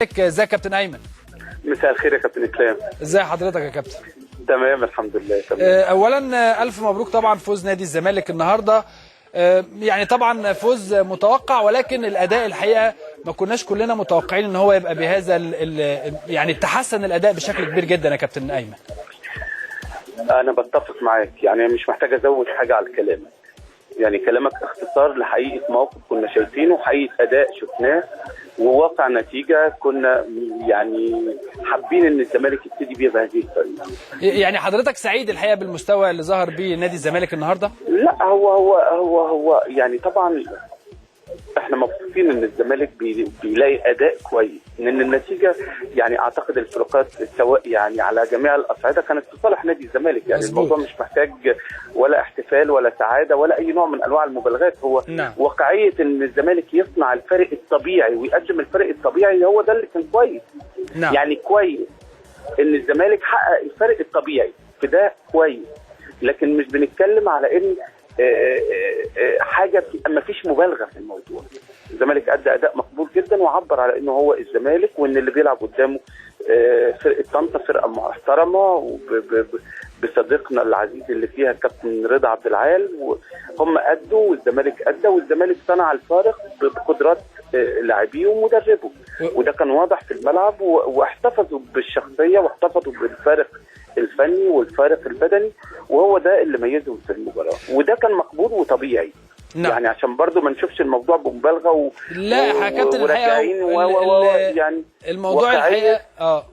ازيك يا كابتن ايمن؟ مساء الخير يا كابتن اسلام. ازي حضرتك يا كابتن؟ تمام الحمد لله تمام. اولا الف مبروك طبعا فوز نادي الزمالك النهارده، يعني طبعا فوز متوقع، ولكن الاداء الحقيقة ما كناش كلنا متوقعين ان هو يبقى بهذا يعني تحسن الاداء بشكل كبير جدا يا كابتن ايمن. انا بتفق معاك، يعني مش محتاج ازود حاجة على كلامك، يعني كلامك اختصار لحقيقة موقف كنا شايفينه، وحقيقة اداء شفناه، وواقع نتيجة كنا يعني حابين ان الزمالك يبتدي بيها بهذه الطريقة. يعني حضرتك سعيد الحقيقة بالمستوى اللي ظهر بيه نادي الزمالك النهارده؟ لا هو هو هو هو يعني طبعا احنا مبسوطين ان الزمالك بيلاقي اداء كويس، لان النتيجة يعني اعتقد الفروقات سواء يعني على جميع الاصعدة كانت في صالح نادي الزمالك، يعني مزبوط. الموضوع مش محتاج ولا احتفال ولا سعادة ولا اي نوع من انواع المبالغات، هو نعم. واقعية ان الزمالك يصنع الفرق الطبيعي ويقدم الفرق الطبيعي، هو ده اللي كان كويس. نعم. يعني كويس ان الزمالك حقق الفرق الطبيعي، فده كويس، لكن مش بنتكلم على ان حاجة ما فيش مبالغه في الموضوع. الزمالك ادى اداء مقبول جدا وعبر على انه هو الزمالك، وان اللي بيلعب قدامه فرقه طنطا فرقه محترمه بصديقنا العزيز اللي فيها الكابتن رضا عبد العال، وهم ادوا والزمالك ادى، والزمالك صنع الفارق بقدرات لاعبيه ومدربه، وده كان واضح في الملعب، واحتفظوا بالشخصية واحتفظوا بالفارق الفني والفارق البدني، وهو ده اللي ميزهم في المباراة، وده كان مقبول وطبيعي. نعم. يعني عشان برضو ما نشوفش الموضوع بمبالغه لا يا كابتن الحقيقة يعني الموضوع الحقيقة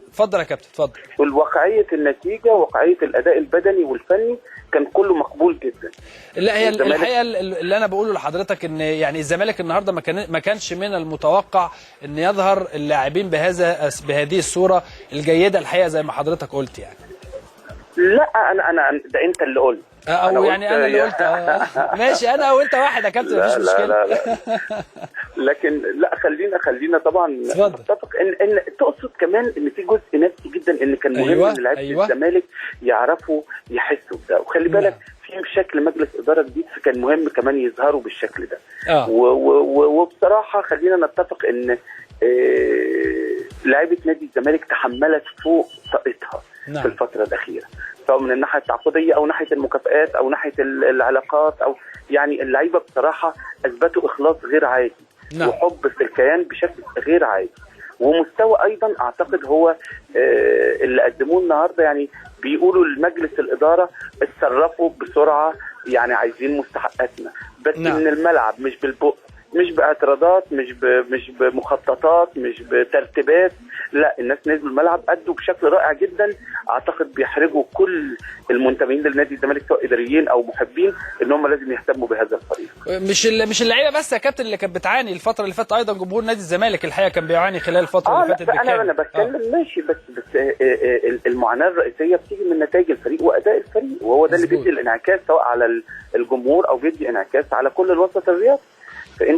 اتفضل يا كابتن اتفضل. والواقعيه النتيجة واقعية الاداء البدني والفني كان كله مقبول جدا. لا هي الحقيقة اللي انا بقوله لحضرتك ان يعني الزمالك النهارده ما كانش من المتوقع ان يظهر اللاعبين بهذه الصورة الجيدة الحقيقة زي ما حضرتك قلت يعني. لا انا ده انت اللي قلت، او يعني انا اللي قلت. ماشي، انا او انت واحد يا كابتن مفيش مشكلة. لا لا لا. لكن لا خلينا طبعا نتفق ان تقصد كمان ان في جزء نفسي جدا، ان كان مهم. أيوة. ان لعيبة أيوة. الزمالك يعرفوا يحسوا بده، وخلي بالك في شكل مجلس ادارة جديد، فكان مهم كمان يظهروا بالشكل ده. وبصراحة خلينا نتفق ان لعيبة نادي الزمالك تحملت فوق طاقتها. نعم. في الفترة الأخيرة، سواء من الناحية التعاقدية أو ناحية المكافآت أو ناحية العلاقات، أو يعني اللعيبة بصراحة أثبتوا إخلاص غير عادي. نعم. وحب في الكيان بشكل غير عادي، ومستوى أيضا أعتقد هو اللي قدموه النهارده. يعني بيقولوا لمجلس الإدارة اتصرفوا بسرعة، يعني عايزين مستحقاتنا، بس. نعم. من الملعب، مش بالبق، مش باعتراضات، مش بمخططات، مش بترتيبات، لا الناس نزلوا الملعب ادوا بشكل رائع جدا. اعتقد بيحرجوا كل المنتمين لنادي الزمالك سواء اداريين او محبين، ان هم لازم يهتموا بهذا الفريق. مش اللعيبة بس يا كابتن اللي كانت بتعاني الفترة اللي فاتت، ايضا جمهور نادي الزمالك الحقيقة كان بيعاني خلال الفترة اللي فاتت. انا بتكلم ماشي، بس المعاناة الرئيسية بتيجي من نتائج الفريق واداء الفريق، وهو ده اللي بيدي الانعكاس سواء على الجمهور او بيدي انعكاس على كل الوسط الرياضي.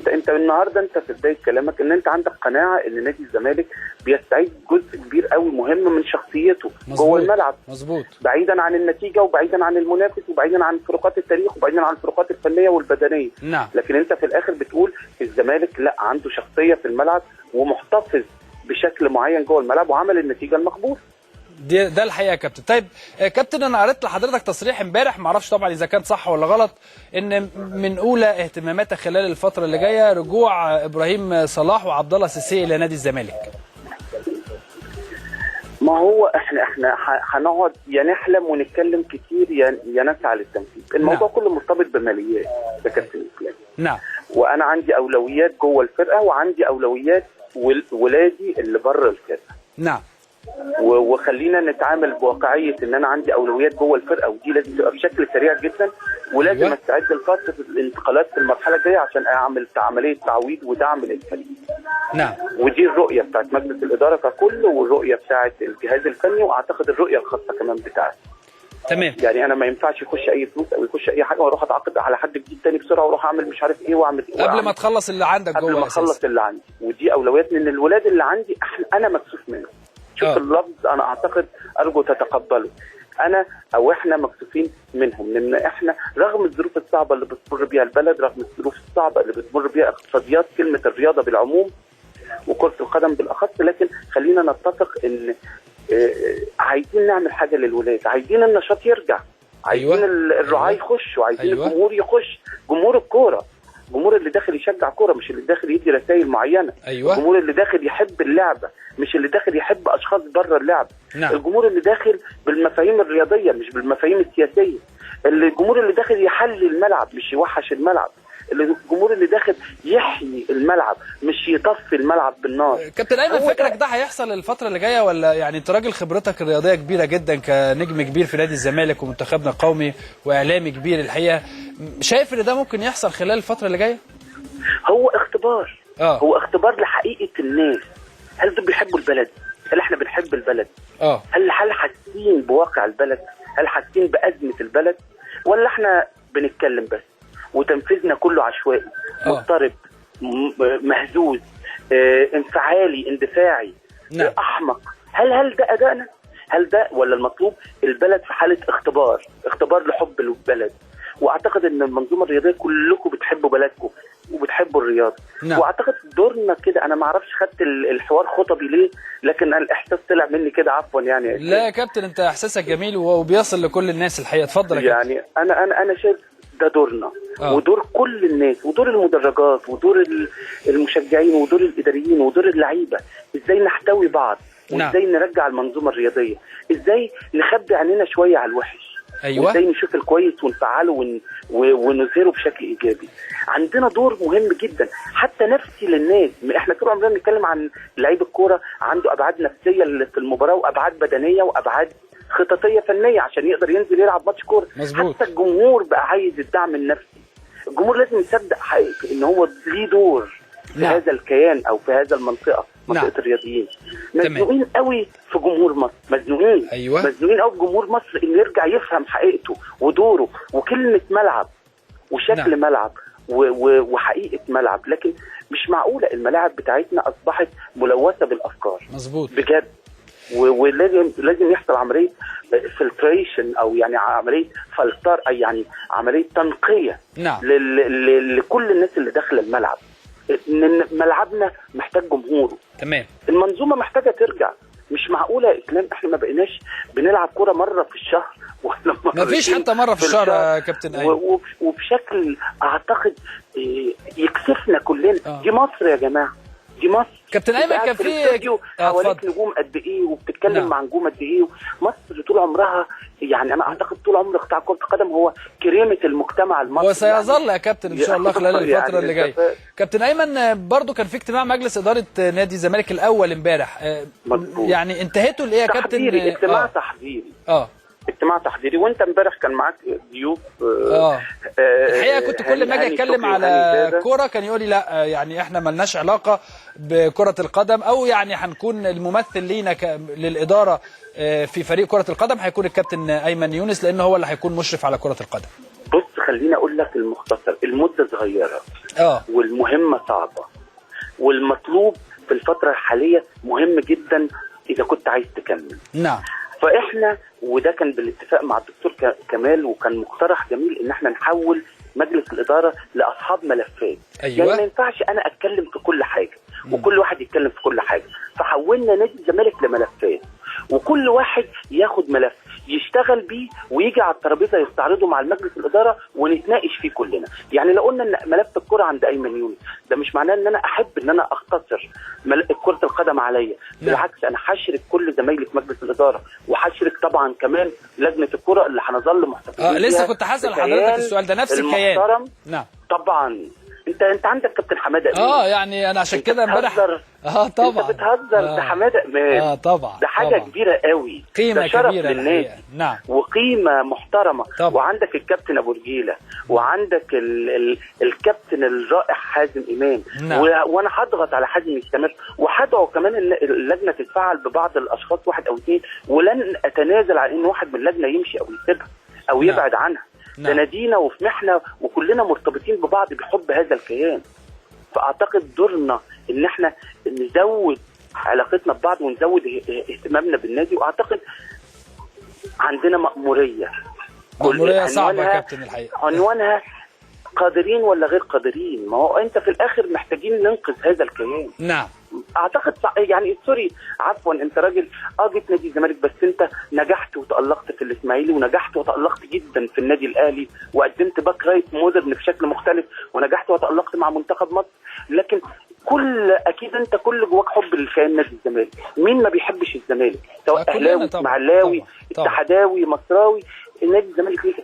فانت النهارده انت في بداية كلامك ان انت عندك قناعة ان نادي الزمالك بيستعيد جزء كبير قوي مهم من شخصيته جوه الملعب. مظبوط. بعيدا عن النتيجة وبعيدا عن المنافس وبعيدا عن فروقات التاريخ وبعيدا عن الفروقات الفنية والبدنيه. نعم. لكن انت في الاخر بتقول الزمالك لا عنده شخصية في الملعب ومحتفظ بشكل معين جوه الملعب وعمل النتيجة المقبولة. ده الحقيقة يا كابتن. طيب كابتن، انا قريت لحضرتك تصريح امبارح، ما اعرفش طبعا اذا كان صح ولا غلط، ان من اولى اهتماماتك خلال الفترة اللي جاية رجوع ابراهيم صلاح وعبد الله سيسي الى نادي الزمالك. ما هو احنا هنقعد يا نحلم ونتكلم كتير يا نسعى للتنفيذ. الموضوع. نعم. كله مرتبط بماليات يا كابتن اسلام. نعم. وانا عندي اولويات جوه الفرقة وعندي اولويات ولادي اللي بره الفرقة. نعم. وخلينا نتعامل بواقعية ان انا عندي اولويات جوه الفرقة، ودي لازم تبقى بشكل سريع جدا، ولازم. أيوة. استعد لفترة الانتقالات في المرحلة الجاية عشان اعمل عملية تعويض ودعم للفريق. نعم. ودي الرؤية بتاعت مجلس الادارة ككل، والرؤية بتاعت الجهاز الفني، واعتقد الرؤية الخاصة كمان بتاعتي. تمام. يعني انا ما ينفعش يخش اي فلوس او يخش اي حاجة واروح اتعاقد على حد جديد تاني بسرعة واروح اعمل مش عارف ايه واعمل ايه قبل ما تخلص اللي عندك جوه، قبل ما اخلص اللي عندي، ودي اولويات من الولاد اللي عندي انا مكسوف منهم. شوف اللفظ، انا اعتقد ارجو تتقبله. انا او احنا مكسوفين منهم، لان احنا رغم الظروف الصعبة اللي بتمر بيها البلد، رغم الظروف الصعبة اللي بتمر بيها اقتصاديات كلمة الرياضة بالعموم، وكره القدم بالاخص، لكن خلينا نتفق ان عايزين نعمل حاجة للولاد، عايزين النشاط يرجع، عايزين الرعاة يخشوا، عايزين الجمهور يخش، جمهور الكورة، الجمهور اللي داخل يشجع كورة مش اللي داخل يدي رسائل معينة. الجمهور اللي داخل يحب اللعبة مش اللي داخل يحب اشخاص بره اللعبة. الجمهور اللي داخل بالمفاهيم الرياضية مش بالمفاهيم السياسية. الجمهور اللي داخل يحلي الملعب مش يوحش الملعب. الجمهور اللي داخل يحيي الملعب مش يطفي الملعب بالنار. كابتن ايمن، فكرك ده هيحصل الفترة اللي جاية ولا يعني انت راجل خبرتك الرياضية كبيرة جدا كنجم كبير في نادي الزمالك ومنتخبنا القومي واعلامي كبير الحقيقة، شايف ان ده ممكن يحصل خلال الفترة اللي جاية؟ هو اختبار. هو اختبار لحقيقة الناس. هل دول بيحبوا البلد؟ هل احنا بنحب البلد؟ هل حاسين بواقع البلد؟ هل حاسين بازمه البلد؟ ولا احنا بنتكلم بس وتنفيذنا كله عشوائي، مضطرب، مهزوز، انفعالي، اندفاعي، احمق؟ هل ده ادائنا؟ هل ده ولا المطلوب؟ البلد في حاله اختبار، اختبار لحب البلد. واعتقد ان المنظومة الرياضية كلكم بتحبوا بلدكم وبتحبوا الرياضة. واعتقد دورنا كده، انا ما اعرفش خدت الحوار خطبي ليه، لكن الاحساس طلع مني كده، عفوا يعني. لا يا كابتن، انت احساسك جميل وبيصل لكل الناس الحقيقة. اتفضل يا كابتن. يعني انا شايف ده دورنا، ودور كل الناس، ودور المدرجات، ودور المشجعين، ودور الاداريين، ودور اللعيبة. ازاي نحتوي بعض، وازاي نرجع المنظومة الرياضية، ازاي نخبي عننا شوية على الوحش، وازاي نشوف الكويس ونفعله ونظهره بشكل ايجابي. عندنا دور مهم جدا حتى نفسي للناس. احنا طول عمرنا بنتكلم عن لعيب الكورة عنده ابعاد نفسية في المباراة، وابعاد بدنية، وابعاد خططيه فنية عشان يقدر ينزل يلعب ماتش كورة. حتى الجمهور بقى عايز الدعم النفسي. الجمهور لازم يصدق حقيقي ان هو ليه دور في هذا الكيان او في هذا المنطقة، منطقة الرياضيين. مزنوقين قوي في جمهور مصر، مزنوقين. مزنوقين قوي في جمهور مصر انه يرجع يفهم حقيقته ودوره وكلمه ملعب وشكل ملعب وحقيقة ملعب. لكن مش معقولة الملاعب بتاعتنا اصبحت ملوثة بالافكار. مظبوط بجد. ولازم لازم يحصل عملية filtration، او يعني عملية فلتر، اي يعني عملية تنقية لكل الناس اللي داخله الملعب. ان ملعبنا محتاج جمهوره. تمام. المنظومة محتاجه ترجع. مش معقولة يا اسلام احنا ما بقيناش بنلعب كورة مرة في الشهر ولا مرة، ما فيش حتى مرة في الشهر يا كابتن ايمن. وبشكل اعتقد يكسفنا كلنا. دي مصر يا جماعة، دي مصر. كابتن ايمن، كان في حواليك نجوم قد ايه، وبتتكلم مع نجوم قد ايه. مصر طول عمرها، يعني انا اعتقد طول عمر قطاع كره القدم هو كريمة المجتمع المصري، وسيظل يا كابتن ان شاء الله خلال الفترة يعني اللي جاية. كابتن ايمن، برضو كان في اجتماع مجلس ادارة نادي الزمالك الاول امبارح. يعني انتهيتوا لايه يا كابتن؟ اجتماع تحضيري. اجتماع تحضيري، وانت امبارح كان معاك ضيوف. الحقيقة كنت كل ما اجي اتكلم على كورة كان يقول لي لا، يعني احنا ملناش علاقة بكره القدم، او يعني هنكون الممثل لينا للادارة في فريق كره القدم هيكون الكابتن ايمن يونس، لان هو اللي هيكون مشرف على كره القدم. بص، خليني اقول لك المختصر، المدة صغيرة والمهمه صعبة، والمطلوب في الفترة الحالية مهم جدا اذا كنت عايز تكمل. نعم. فاحنا، وده كان بالاتفاق مع الدكتور كمال، وكان مقترح جميل ان احنا نحول مجلس الادارة لاصحاب ملفات. يعني ما ينفعش انا اتكلم في كل حاجة وكل واحد يتكلم في كل حاجة، فحولنا نادي الزمالك لملفات، وكل واحد ياخد ملف يشتغل بيه ويجي على الترابيزة يستعرضه مع المجلس الادارة ونتناقش فيه كلنا. يعني لو قلنا ان ملف الكره عند ايمن يونس، ده مش معناه ان انا احب ان انا اختصر كره القدم عليا، بالعكس انا هشرك كل زمايلي في مجلس الادارة، وهشرك طبعا كمان لجنة الكره اللي هنظل محتفظين بيها. لسه كنت هسال حضرتك السؤال ده، نفس الكيان. نعم طبعا. انت عندك كابتن حمادة امام. يعني انا عشان كده امبارح طبعا انت بتهزر. ده حمادة امام. طبعا ده حاجة طبعًا كبيرة قوي، قيمة كبيرة للنادي. نعم، وقيمه محترمه طبعًا. وعندك الكابتن ابو رجيله، وعندك الكابتن الرائع حازم امام. نعم. وانا هضغط على حازم يستمر، وهدعو كمان اللجنة تتفاعل ببعض الاشخاص، واحد او اثنين، ولن اتنازل عن ان واحد من اللجنة يمشي او يسيبها او يبعد عنها. ده نادينا وفي محنة، وكلنا مرتبطين ببعض بحب هذا الكيان. فاعتقد دورنا ان احنا نزود علاقتنا ببعض ونزود اهتمامنا بالنادي. واعتقد عندنا مأمورية، مأمورية صعبة يا كابتن الحقيقة. عنوانها قادرين ولا غير قادرين، ما هو انت في الاخر محتاجين ننقذ هذا الكيان. نعم. اعتقد يعني sorry عفوا، انت راجل جيت نادي الزمالك، بس انت نجحت وتالقت في الاسماعيلي، ونجحت وتالقت جدا في النادي الاهلي، وقدمت back right modern بشكل مختلف، ونجحت وتالقت مع منتخب مصر. لكن كل اكيد انت كل جواك حب للكيان نادي الزمالك. مين ما بيحبش الزمالك؟ سواء اهلاوي، اسماعيلاوي، اتحداوي، مصراوي، نادي الزمالك ليه؟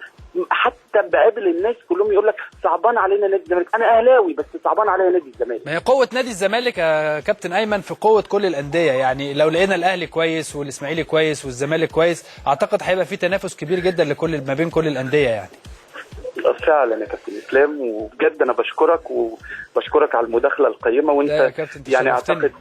حتى بقابل الناس كلهم يقول لك صعبان علينا نادي الزمالك. انا اهلاوي بس صعبان عليا نادي الزمالك. ما هي قوة نادي الزمالك يا كابتن ايمن في قوة كل الاندية، يعني لو لقينا الاهلي كويس والاسماعيلي كويس والزمالك كويس، اعتقد هيبقى في تنافس كبير جدا لكل ما بين كل الاندية يعني. فعلا يا كابتن اسلام، وبجد انا بشكرك وبشكرك على المداخلة القيمة، وانت يعني اعتقد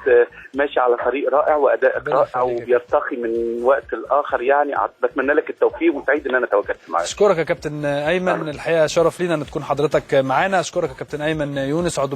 ماشي على طريق رائع وادائك رائع وبيرتقي من وقت لاخر، يعني بتمنى لك التوفيق وسعيد ان انا تواجدت معاك. اشكرك يا كابتن ايمن، الحقيقة شرف لينا ان تكون حضرتك معانا. اشكرك يا كابتن ايمن يونس، عضو